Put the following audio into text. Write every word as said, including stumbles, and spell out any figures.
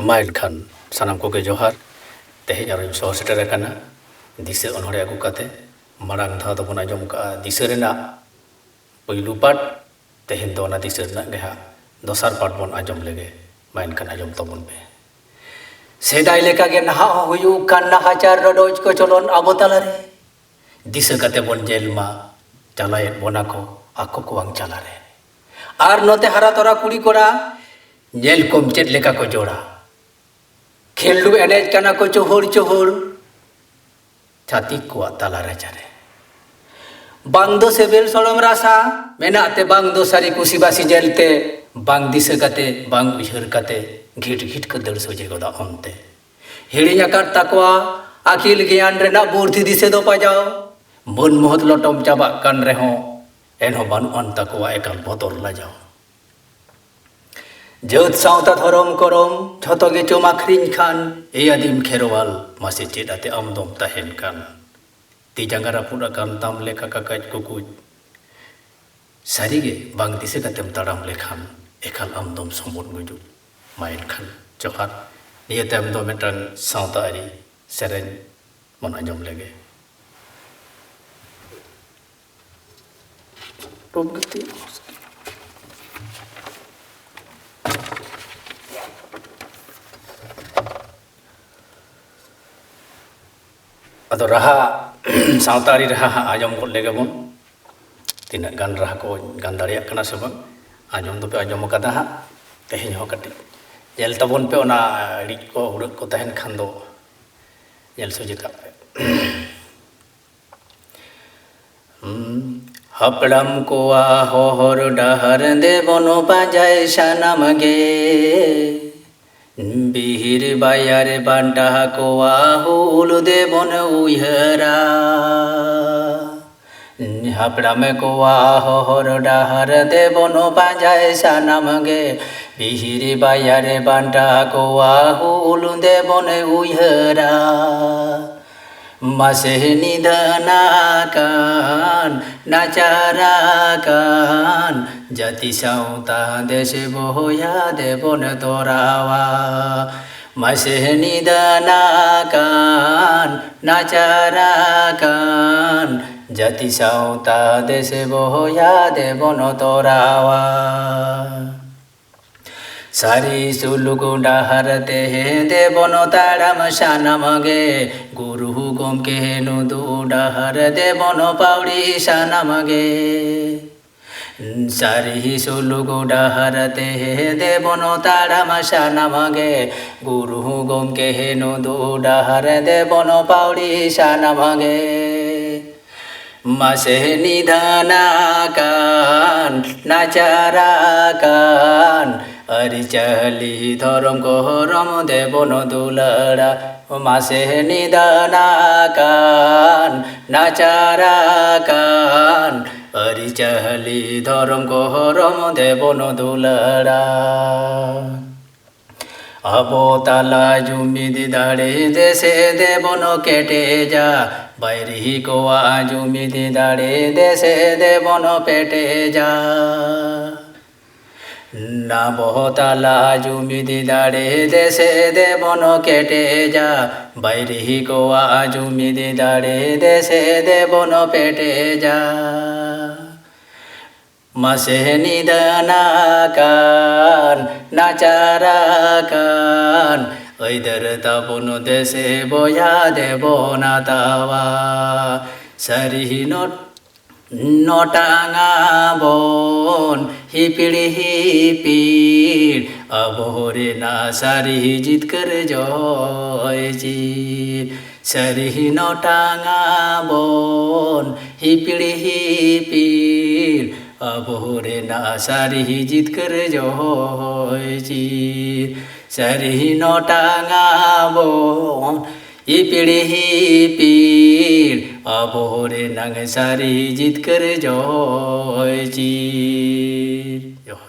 ᱢᱟ ᱮᱱᱠᱷᱟᱱ ᱥᱟᱱᱟᱢ ᱠᱚᱜᱮ ᱡᱚᱦᱟᱨ᱾ ᱛᱮᱦᱮᱧ ᱟᱨᱚᱧ ᱥᱚᱦᱚᱨ ᱥᱮᱴᱮᱨ ᱟᱠᱟᱱᱟ ᱫᱤᱥᱟᱹ ᱚᱱᱚᱬᱦᱮ ᱟᱹᱜᱩ ᱠᱟᱛᱮ᱾ ᱢᱟᱲᱟᱝ ᱫᱷᱟᱣ ᱫᱚᱵᱚᱱ ᱟᱸᱡᱚᱢ ᱠᱟᱜᱼᱟ ᱫᱤᱥᱟᱹ ᱨᱮᱱᱟᱜ ᱯᱩᱭᱞᱩ ᱯᱟᱴ᱾ ᱛᱮᱦᱮᱧ ᱫᱚ ᱚᱱᱟ ᱫᱤᱥᱟᱹ ᱨᱮᱱᱟᱜ ᱜᱮ ᱦᱟᱸᱜ ᱫᱚᱥᱟᱨ ᱯᱟᱴ ᱵᱚᱱ ᱟᱸᱡᱚᱢ ᱞᱮᱜᱮ᱾ ᱢᱟ ᱮᱱᱠᱷᱟᱱ ᱟᱸᱡᱚᱢ ᱛᱟᱵᱚᱱ ᱯᱮ᱾ ᱥᱮᱫᱟᱭ ᱞᱮᱠᱟᱜᱮ ᱱᱟᱦᱟᱜ ᱦᱚᱸ ᱦᱩᱭᱩᱜ ᱠᱟᱱ ᱱᱟᱦᱟᱪᱟᱨ ᱨᱚᱰᱚᱡ ᱠᱚᱪᱚᱞᱚᱱ ᱟᱵᱚ ᱛᱟᱞᱟᱨᱮ᱾ ᱫᱤᱥᱟᱹ ᱠᱟᱛᱮ ᱵᱚᱱ ᱧᱮᱞ ᱢᱟ, ᱪᱟᱞᱟᱭᱮᱫ ᱵᱚᱱᱟ ᱠᱚ ᱟᱠᱚ ᱠᱚᱣᱟᱝ ᱪᱟᱞᱟᱨᱮ᱾ ᱟᱨ ᱱᱚᱛᱮ ᱦᱟᱨᱟ ᱛᱚᱨᱟ ᱠᱩᱲᱤ ᱠᱚᱲᱟ, ᱧᱮᱞ ᱠᱚᱢ ᱪᱮᱫ ᱞᱮᱠᱟ ᱠᱚ ᱡᱚᱲᱟ᱾ ᱠᱷᱮᱞᱰᱩ ᱮᱱᱮᱡ ᱠᱟᱱᱟ ᱠᱚ ᱪᱳᱦᱳᱲ ᱪᱳᱦᱳᱲ ᱪᱷᱟᱹᱛᱤᱠ ᱠᱚᱣᱟᱜ ᱛᱟᱞᱟ ᱨᱟᱪᱟᱨᱮ᱾ ᱵᱟᱝ ᱫᱚ ᱥᱤᱵᱤᱞ ᱥᱚᱲᱚᱢ ᱨᱟᱥᱟ ᱢᱮᱱᱟᱜ ᱛᱮ, ᱵᱟᱝ ᱫᱚ ᱥᱟᱹᱨᱤ ᱠᱩᱥᱤ ᱵᱟᱹᱥᱤ ᱧᱮᱞᱛᱮ, ᱵᱟᱝ ᱫᱤᱥᱟᱹ ᱠᱟᱛᱮ, ᱵᱟᱝ ᱩᱭᱦᱟᱹᱨ ᱠᱟᱛᱮ ᱜᱷᱤᱴ ᱜᱷᱤᱴ ᱠᱚ ᱫᱟᱹᱲ ᱥᱚᱡᱷᱮ ᱜᱚᱫᱟ ᱚᱱᱛᱮ᱾ ᱦᱤᱲᱤᱧ ᱟᱠᱟᱫ ᱛᱟᱠᱚᱣᱟ ᱟᱹᱠᱤᱞ ᱜᱮᱭᱟᱱ ᱨᱮᱱᱟᱜ ᱵᱩᱨᱫᱷᱤ ᱫᱤᱥᱟᱹ ᱫᱚ ᱯᱟᱡᱟᱣ᱾ ᱢᱟᱹᱱ ᱢᱚᱦᱚᱛ ᱞᱚᱴᱚᱢ ᱪᱟᱵᱟᱜ ᱠᱟᱱ ᱨᱮᱦᱚᱸ, ᱮᱱᱦᱚᱸ ᱵᱟᱹᱱᱩᱜ ᱟᱱ ᱛᱟᱠᱚᱣᱟ ᱮᱠᱟᱞ ᱵᱚᱛᱚᱨ ᱞᱟᱡᱟᱣ᱾ ᱡᱟᱹᱛ ᱥᱟᱶᱛᱟ ᱫᱷᱚᱨᱚᱢ ᱠᱚᱨᱚᱢ ᱡᱷᱚᱛᱚ ᱜᱮ ᱪᱚᱢ ᱟᱹᱠᱷᱨᱤᱧ ᱠᱷᱟᱱ, ᱮ ᱟᱹᱫᱤᱢ ᱠᱷᱮᱨᱣᱟᱞ ᱢᱟᱥᱮ ᱪᱮᱫ ᱟᱛᱮ ᱟᱢ ᱫᱚᱢ ᱛᱟᱦᱮᱱ ᱠᱟᱱ? ᱛᱤ ᱡᱟᱸᱜᱟ ᱨᱟᱹᱯᱩᱫ ᱟᱠᱟᱱ ᱛᱟᱢ ᱞᱮᱠᱟ ᱠᱟᱠᱟᱡ ᱠᱩᱠᱩᱡ᱾ ᱥᱟᱹᱨᱤᱜᱮ ᱵᱟᱝ ᱫᱤᱥᱟᱹ ᱠᱟᱛᱮᱢ ᱛᱟᱲᱟᱢ ᱞᱮᱠᱷᱟᱱ ᱮᱠᱟᱞ ᱟᱢ ᱫᱚᱢ ᱥᱚᱢᱵᱚᱫ ᱜᱩᱡᱩᱜ᱾ ᱢᱟ ᱮᱱᱠᱷᱟᱱ ᱡᱚᱦᱟᱨ᱾ ᱱᱤᱭᱟᱹ ᱛᱟᱭᱚᱢ ᱫᱚ ᱢᱤᱫᱴᱟᱝ ᱥᱟᱶᱛᱟ ᱟᱹᱨᱤ ᱥᱮᱨᱮᱧ ᱵᱚᱱ ᱟᱸᱡᱚᱢ ᱞᱮᱜᱮ᱾ ᱴᱚᱯ ᱜᱟᱛᱮ᱾ ᱟᱫᱚ ᱨᱟᱦᱟ, ᱥᱟᱶᱛᱟ ᱟᱹᱨᱤ ᱨᱟᱦᱟ ᱦᱟᱸᱜ ᱟᱸᱡᱚᱢ ᱜᱚᱫ ᱞᱮᱜᱮ ᱵᱚᱱ᱾ ᱛᱤᱱᱟᱹᱜ ᱜᱟᱱ ᱨᱟᱦᱟ ᱠᱚ ᱜᱟᱱ ᱫᱟᱲᱮᱭᱟᱜ ᱠᱟᱱᱟ ᱥᱮ ᱵᱟᱝ, ᱟᱸᱡᱚᱢ ᱫᱚᱯᱮ ᱟᱸᱡᱚᱢ ᱟᱠᱟᱫᱟ ᱦᱟᱸᱜ᱾ ᱛᱮᱦᱮᱧ ᱦᱚᱸ ᱠᱟᱹᱴᱤᱡ ᱧᱮᱞ ᱛᱟᱵᱚᱱ ᱯᱮ, ᱚᱱᱟ ᱤᱲᱤᱡ ᱠᱚ ᱦᱩᱲᱟᱹᱜ ᱠᱚ ᱛᱟᱦᱮᱱ ᱠᱷᱟᱱ ᱫᱚ ᱧᱮᱞ ᱥᱚᱡᱷᱮ ᱠᱟᱜ ᱯᱮ᱾ ᱦᱩᱸ᱾ ᱦᱟᱯᱲᱟᱢ ᱠᱚᱣᱟᱜ ᱦᱚᱨ ᱰᱟᱦᱟᱨ ᱫᱮᱵᱚᱱ ᱯᱟᱸᱡᱟᱭ ᱥᱟᱱᱟᱢ ᱜᱮ᱾ ᱵᱤᱦᱤᱨ ᱵᱟᱭᱟᱨ ᱵᱟᱱᱴᱟ ᱠᱚᱣᱟᱜ ᱦᱩᱞ ᱫᱮᱵᱚᱱ ᱩᱭᱦᱟᱹᱨᱟ᱾ ᱦᱟᱯᱲᱟᱢ ᱠᱚᱣᱟᱜ ᱦᱚᱨ ᱰᱟᱦᱟᱨ ᱫᱮᱵᱚᱱ ᱯᱟᱸᱡᱟᱭ ᱥᱟᱱᱟᱢ ᱜᱮ᱾ ᱵᱤᱦᱤᱨ ᱵᱟᱭᱟᱨ ᱵᱟᱱᱴᱟ ᱠᱚᱣᱟᱜ ᱦᱩᱞ ᱫᱮᱵᱚᱱ ᱩᱭᱦᱟᱹᱨᱟ᱾ ᱢᱟᱥᱮ ᱱᱤᱫᱷᱟᱹᱱ ᱟᱠᱟᱱ, ᱱᱟᱪᱟᱨ ᱟᱠᱟᱱ, ᱡᱟᱹᱛᱤ ᱥᱟᱶᱛᱟ ᱫᱮᱥ ᱵᱚᱭᱦᱟ ᱫᱮᱵᱚᱱ ᱛᱚᱨᱟᱣᱟ᱾ ᱢᱟᱥᱮ ᱱᱤᱫᱷᱟᱹᱱ ᱟᱠᱟᱱ, ᱱᱟᱪᱟᱨ ᱟᱠᱟᱱ, ᱡᱟᱹᱛᱤ ᱥᱟᱶᱛᱟ ᱫᱮᱥ ᱵᱚᱭᱦᱟ ᱫᱮᱵᱚᱱ ᱛᱚᱨᱟᱣᱟ᱾ ᱥᱟᱹᱨᱤ ᱥᱩᱞᱩᱠ ᱰᱟᱦᱟᱨ ᱛᱮ ᱫᱮᱵᱚᱱ ᱛᱟᱲᱟᱢ ᱥᱟᱱᱟᱢ ᱜᱮ, ᱜᱩᱨᱩ ᱜᱚᱢᱠᱮ ᱱᱩᱫᱩ ᱰᱟᱦᱟᱨ ᱫᱮᱵᱚᱱ ᱯᱟᱹᱣᱲᱤ ᱥᱟᱱᱟᱢ ᱜᱮ᱾ ᱥᱟᱹᱨᱤ ᱥᱩᱞᱩᱠ ᱰᱟᱦᱟᱨ ᱛᱮ ᱫᱮᱵᱚᱱ ᱛᱟᱲᱟᱢ ᱥᱟᱱᱟᱢ ᱜᱮ, ᱜᱩᱨᱩ ᱜᱚᱢᱠᱮ ᱱᱩᱫᱩ ᱰᱟᱦᱟᱨ ᱫᱮᱵᱚᱱ ᱯᱟᱹᱣᱲᱤ ᱥᱟᱱᱟᱢ ᱜᱮ᱾ ᱢᱟᱥᱮ ᱱᱤᱫᱷᱟᱹᱱ ᱟᱠᱟᱱ, ᱱᱟᱪᱟᱨ ᱟᱠᱟᱱ, ᱟᱹᱨᱤᱪᱟᱹᱞᱤ ᱫᱷᱚᱨᱚᱢ ᱠᱚᱨᱚᱢ ᱫᱮᱵᱚᱱ ᱫᱩᱞᱟᱹᱲᱟ᱾ ᱢᱟᱥᱮ ᱱᱤᱫᱷᱟᱹᱱ ᱟᱠᱟᱱ, ᱱᱟᱪᱟᱨ ᱟᱠᱟᱱ, ᱟᱹᱨᱤᱪᱟᱹᱞᱤ ᱫᱷᱚᱨᱚᱢ ᱠᱚᱨᱚᱢ ᱫᱮᱵᱚᱱ ᱫᱩᱞᱟᱹᱲᱟ᱾ ᱟᱵᱚ ᱛᱟᱞᱟ ᱡᱩᱢᱤᱫ ᱫᱟᱲᱮ ᱫᱮᱥᱮ ᱫᱮᱵᱚᱱ ᱠᱮᱴᱮᱡᱟ, ᱵᱟᱭᱨᱤ ᱠᱚᱣᱟᱜ ᱡᱩᱢᱤᱫ ᱫᱟᱲᱮ ᱫᱮᱥᱮ ᱫᱮᱵᱚᱱ ᱯᱮᱴᱮᱡᱟ᱾ ᱟᱵᱚ ᱛᱟᱞᱟ ᱡᱩᱢᱤᱫ ᱫᱟᱲᱮ ᱫᱮᱥᱮ ᱫᱮᱵᱚᱱ ᱠᱮᱴᱮᱡᱟ, ᱵᱟᱭᱨᱤ ᱠᱚᱣᱟᱜ ᱡᱩᱢᱤᱫ ᱫᱟᱲᱮ ᱫᱮᱥᱮ ᱫᱮᱵᱚᱱ ᱯᱮᱴᱮᱡᱟ᱾ ᱢᱟᱥᱮ ᱱᱤᱫᱷᱟᱹᱱ ᱟᱠᱟᱱ, ᱱᱟᱪᱟᱨ ᱟᱠᱟᱱ, ᱟᱹᱭᱫᱟᱹᱨ ᱛᱟᱵᱚᱱ ᱫᱮᱥᱮ ᱵᱚᱭᱦᱟ ᱫᱮᱵᱚᱱ ᱦᱟᱛᱟᱣᱟ᱾ ᱥᱟᱹᱨᱤ ᱱᱚᱴ-, ᱱᱚᱴᱟᱝ ᱟᱵᱚᱱ ᱦᱤᱯᱤᱲ ᱦᱤᱯᱤᱲ, ᱟᱵᱚ ᱨᱮᱱᱟᱜ ᱥᱟᱹᱨᱤ ᱡᱤᱛᱠᱟᱹᱨ ᱡᱚᱭ ᱪᱤᱨ᱾ ᱥᱟᱹᱨᱤ ᱱᱚᱴᱟᱝ ᱟᱵᱚᱱ ᱦᱤᱯᱤᱲ ᱦᱤᱯᱤᱲ, ᱟᱵᱚ ᱨᱮᱱᱟᱜ ᱥᱟᱹᱨᱤ ᱡᱤᱛᱠᱟᱹᱨ ᱡᱚᱦᱚᱭ ᱪᱤᱨ᱾ ᱥᱟᱹᱨᱤ ᱱᱚᱴᱟᱝ ᱟᱵᱚᱱ ᱦᱤᱯᱤᱲ ᱦᱤᱯᱤᱲ, ᱟᱵᱚ ᱨᱮᱱᱟᱜ ᱥᱟᱹᱨᱤ ᱡᱤᱛᱠᱟᱹᱨ ᱡᱚᱦᱚᱭ ᱪᱤᱨ᱾ ᱡᱚᱦᱟᱨ᱾